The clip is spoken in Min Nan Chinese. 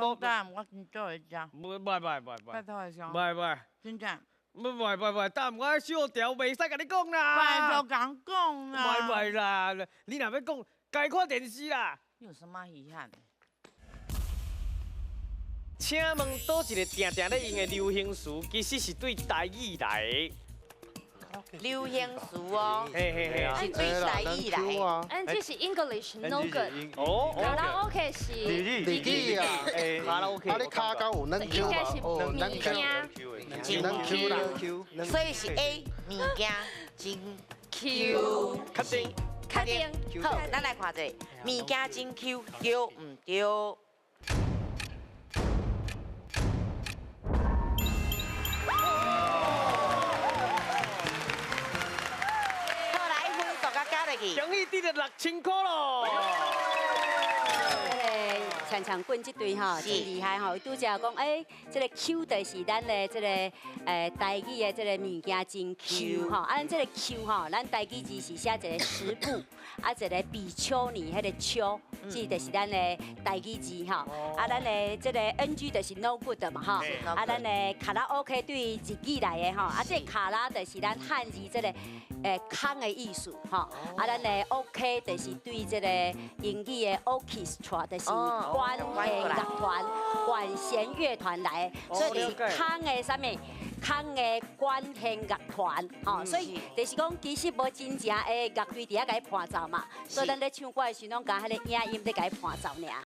无。等我真做会食。无，袂袂袂拜托一下。袂袂。真正。袂袂袂袂，等我小调袂使共你讲啦。拜托共讲啦。袂袂啦，你若欲讲，家看电视啦。你有啥物遗憾？请问佗一个定定咧用的流行词，其实是对台语来的。流行词哦，嘿嘿嘿，是对台语来。嗯，这是 English no good。哦，卡拉 OK 是日语啊，卡拉 OK。啊，你跤口有软 Q 无？哦，软 Q。真 Q 啦，所以是 A 物件真 Q。确定。确定。好，咱来看这物件真 Q，对毋对？好，来分数佮加落去。恭喜得著6000箍咯！这个强强棍这队吼真厉害吼，伊拄才讲，欸，这个 Q 就是咱的这个台语的这个物件真 Q 吼，啊，咱这个 Q 吼，咱台语字是写一个十部，啊，一个比丘尼彼个丘，这就是咱的台语字吼。啊，咱的这个 NG 就是 no good 嘛吼，啊，咱的卡拉 OK 对日语来的吼，啊，这卡拉就是咱汉字这个空的意思吼，啊，咱的 OK 就是对这个英语的 orchestra 就是管弦乐团、管弦乐团来的，所以就是空的啥物？空的管弦乐团，吼，所以就是讲，其实无真正的乐队伫遐共伊伴奏嘛，所以咱咧唱歌的时阵，拢共彼个影音咧共伊伴奏尔。